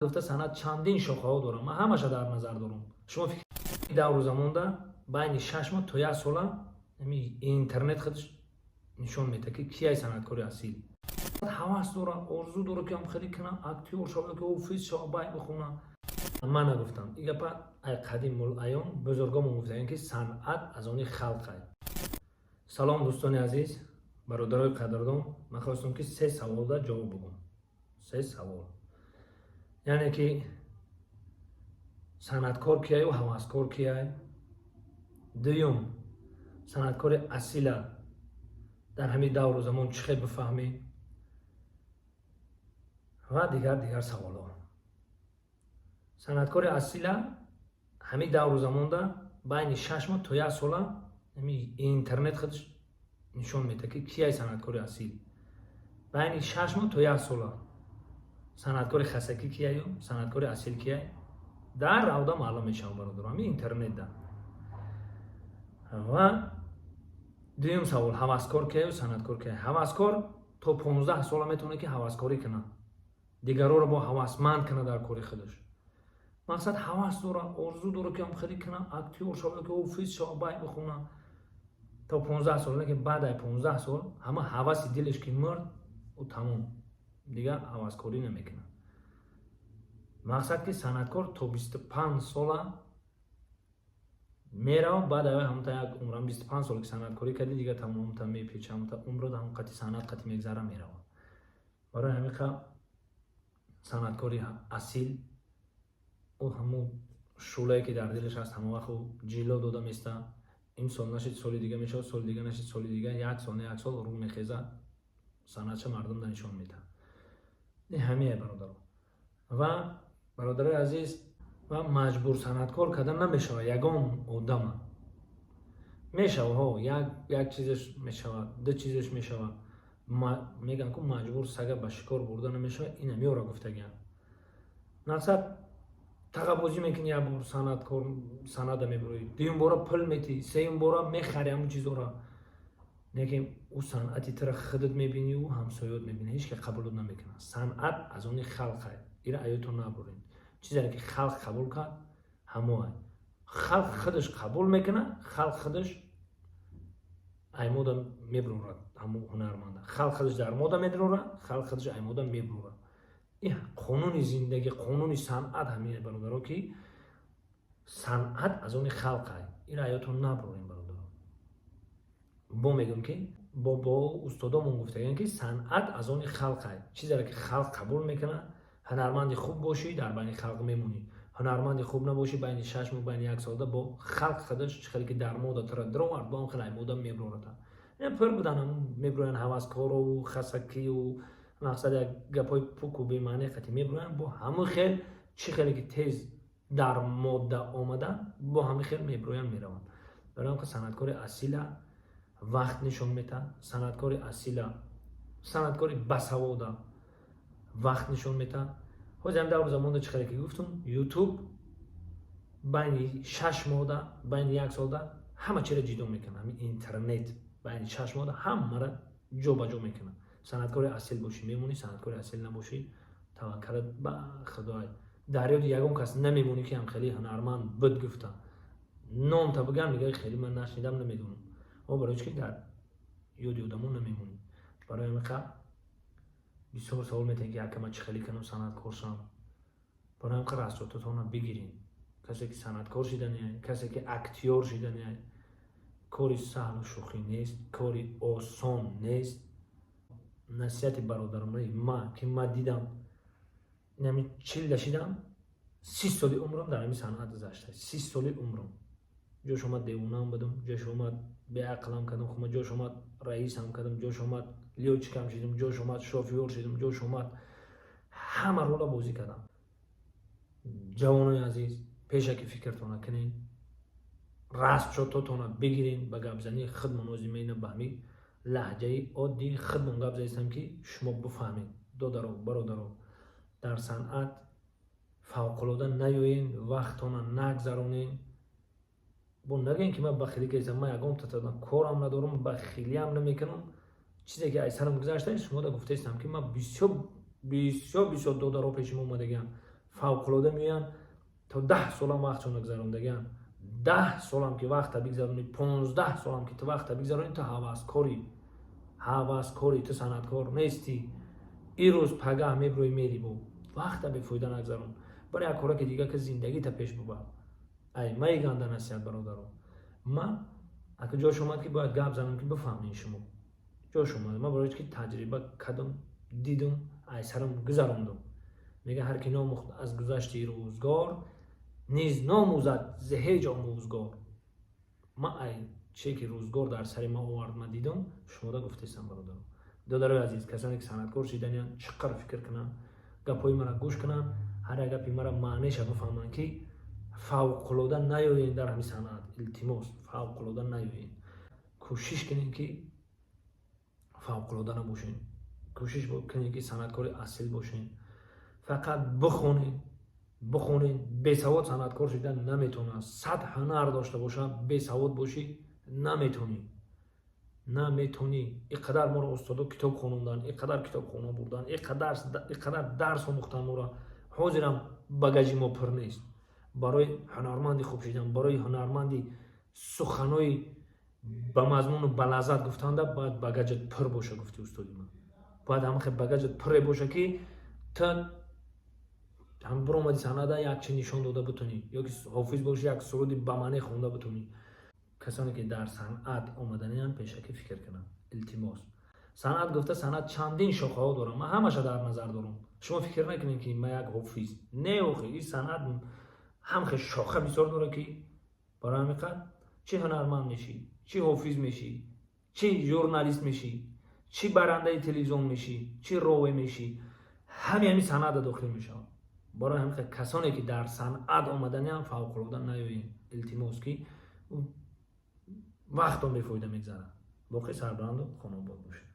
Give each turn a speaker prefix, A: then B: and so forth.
A: Гуфта, санъат чандин шохаҳо дорам, ман ҳамаша дар назар дорам. Шумо фикр, давру замонда байни 6 моҳ то як сола интернет худаш нишон медиҳад, ки кияй санъаткори асил. Ҳавас дора, орзу дора, ки ҳам хеле кунам, актёр шава, ки офис шава, бай бихона. Ман нагуфтам ин гапа, ай қадимулайём бузургомон гуфтаган, ки санъат аз они халқай. Салом, дӯстони азиз, бародарои қадрдон. Ман хостам, ки се саволда ҷавоб бугум. Се савол, яъне ки санъаткор кияю ҳаваскор кияй, дуюм, санъаткори асила дар ҳамин давру замон чӣ хел бифаҳмӣ ва дигар саволҳо. Санъаткори асила ҳамин давру замонда байни 6 моҳ то як сола интернет худаш нишон медиҳад, ки кияй санъаткори асил. Байни 6 моҳ то як сола санъаткори хасакӣ кияю санъаткори асил кияй дар равда маълум мешавад, бародаро, ҳамин интернетда. Ва дуюм савол: ҳаваскор кияю санъаткор кияй? Ҳаваскор то 15 сола метавонад, ки ҳаваскорӣ кунад, дигароро бо ҳавасманд кунад дар кори худаш. Мақсад, ҳавас дора, орзу дора, ки ҳам хеле кунам, актёр шава, ки офис шава, бай бихона то 15 сол. Лекин баъд ай 15 сол ҳама ҳаваси дилеш ки мурд, ӯ тамом, дигар ҳаваскорӣ намекунад. Мақсад, ки санъаткор то 25 сола мерава, баъд ай ҳамта як умрам 25 сол ки санъаткорӣ кардӣ, дигар тамомта мепеча, ҳамта умро ҳам қати санъат қати мегзара, мерава. Барои ҳамиқа санъаткори асил ӯ ҳамун шӯълае, ки дар дилаш ҳаст, ҳама вақт ӯ ҷило дода места. Имсол нашид, соли дига мешавад, соли дига нашид, соли дига, як сол не, як сол рӯ мехеза, санъатша мардумда нишон медиҳад. Ҳамие, бародаро ва бародарои азиз. Ва маҷбур санъаткор кардан намешавад ягон одама. Мешава, ҳо, як чизеш мешавад, ду чизеш мешавад. Мегӯянд, ку маҷбур сага ба шикор бурда намешавад. Ина меёра гуфтагиам. Мақсад, тағабозӣ мекунӣ, як бор санъаткор санъата мебурӣ, дуюм бора пул метӣ, сеюм бора мехари ҳамун чизора, лекин ӯ санъати тура худат мебинӣ, ӯ ҳамсоёт мебинӣ, ҳеч ка қабулот намекунад. Санъат аз они халқай, ира аётон набуред. Чизере ки халқ қабул кард, ҳамоай. Халқ худаш қабул мекунад, халқ худаш аймода мебурорад ҳамун ҳунарманда, халқ худаш дар мода медурорад, халқ худаш аймода мебурорад. Ин қонуни зиндагӣ, қонуни санъат ҳамине, бародаро, ки санъат аз они халқай. Ира аётон набурорем, бародаро. Бо мегӯм, ки бо устодомон гуфтаган, ки санъат аз они халқай. Чизере ки халқ қабул мекунад, ҳунарманди хуб бошӣ, дар байни халқ мемонӣ, ҳунарманди хуб набошӣ, байни 6 моҳ, байни як солда бо халқ худаш чӣ хеле ки дар мода тура даровард, бо ҳам хеле мода мебурорад. Пур будан, мебуроянд ҳаваскорову хасакию, мақсад, як гапҳои пуку бемаъне қати мебуроянд. Бо ҳамун хел, чӣ хеле ки тез дар модда омадан, бо ҳамин хел мебуроянд, мераванд. Барои он ки санъаткори асила вақт нишон метаҳад, санъаткори асила, санъаткори басавода вақт нишон метаҳад. Ҳозир ҳам давру замонда, чӣ хеле ки гуфтум, Ютуб байни 6 моҳда, байни як солда ҳама чиро ҷидо мекунад. Ҳамин интернет байни 6 моҳда ҳамаро ҷобаҷо мекунад. Санъаткори асил бошӣ, мемонӣ, санъаткори асил набошӣ, таваккалат ба Худой, дар ёди ягон кас намемонӣ, ки ҳам хеле ҳунарманд буд гуфта номта бигам, мега, хеле ман нашнидам, намедонам. О, барои чӣ ки дар ёди одамо намемонӣ. Барои ҳамин бисёр савол метаҳем, ки ака, ман чӣ хеле кунам, санъаткор шавам? Барои ҳам расчётатонро бигирем. Касе ки санъаткор шидани, касе ки актёр шидани, кори саҳлу шӯхӣ нест, кори осон нест. Насиҳати бародаронаи ма, ки ма дидам, инами 40 шидам, 30 соли умрам дар ҳамин санъат гузашта. 30 соли умрам ҷош омад девонаам будам, ҷош омад беақлам кардам, хума ҷош омад раисам кардам, ҷош омад лётчикам шидам, ҷош омад шофёр шидам, ҷош омад ҳама рола бозӣ кардам. Ҷавонои азиз, пешаки фикртона кунед, расчётотона бигирен. Ба гапзании худмон озимена, ба ҳамин лаҳҷаи оддии худмон гап задистам, ки шумо бифаҳмед. Додаро, бародаро, дар санъат фавқулода наёен, вақтона нагзаронен. Бо нагӯем, ки ман бахилӣ кардам. Ман ягон корам надорам, бахилиам намекунам. Чизе ки аз сарам гузашта, шумо да гуфтаистам, ки ман бисёр, бисёр, бисёр додаро пеши мо омадагиам. Фавқулода меоянд, то 10 солам вақтшона гузарондагианд. 10 солам ки вақта бигзаронӣ, 15 солам ки ту вақта бигзаронӣ, ту ҳаваскорӣ, ҳаваскорӣ, ту санъаткор нестӣ. Ирӯз пагаҳ мебирои, мери, бо вақта бефоида нагзарон. Барои як кораки дига, ки зиндагита пеш бубар. Ай май ганда насиҳат, бародаро. Ман ака ҷош омад, ки бояд гап занам, ки бифаҳмед шумо. Ҷош омад, ман барои ки таҷриба кардам, дидум, ай сарам гузарондум. Мега: ҳар ки номӯхт аз гузашти рӯзгор, низ номӯзад зи ҳеҷ омӯзгор. Ман ай чие ки рӯзгор дар сари ман овард, ман дидум, шумода гуфтестам. Бародаро, додарои азиз, касоне ки санъаткор шиданианд, чӣ қадр фикр кунанд, гапҳои маро гӯш кунанд, ҳар як гапи маро маънеша бифаҳманд, ки фавқулода наёен дар ҳамин санъат. Илтимос, фавқулода наёен. Кӯшиш кунем, ки фавқулода набошем, кӯшиш кунем, ки санъаткори асил бошем. Фақат бихонем, бихонем. Бесавод санъаткор шидан наметавонад. 100 ҳунар дошта бошад, бесавод бошӣ, наметавонӣ, наметавонӣ. Ин қадар моро устодо китоб хононданд, ин қадар китобхона бурданд, ин қадар дарс омӯхтанд моро, ҳозирам багажи мо пур нест. Барои ҳунарманди хуб шидан, барои ҳунарманди суханои ба мазмуну ба лаззат гуфтанда, бояд багажат пур боша. Гуфти устоди ман, бояд ҳамахе багажат пуре боша, ки ту ҳам биромади саҳнада, як чи нишон дода битонӣ, ё ки ҳофиз бошӣ, як суруди ба маъне хонда битонӣ. Касоне ки дар санъат омаданианд, пешакӣ фикр кунанд, илтимос. Санъат гуфта, санъат чандин шохаҳо дорам, ман ҳамаша дар назар дорам. Шумо фикр накунед, ки ман як ҳофиз. Не, охи, ин санъат ҳам хел шоха бисёр дорад, ки барои ҳамин қад чӣ ҳунарманд мешӣ, чӣ ҳофиз мешӣ, чӣ журналист мешӣ, чӣ барандаи телевизион мешӣ, чӣ рове мешӣ, ҳами ҳамин санъата дохил мешавад. Барои ҳамин қад касоне ки дар санъат омаданиам, фавқулода наёед, илтимос, ки вақтон бефоида мегзарад. Боқӣ сарбаланду хонобод бошед.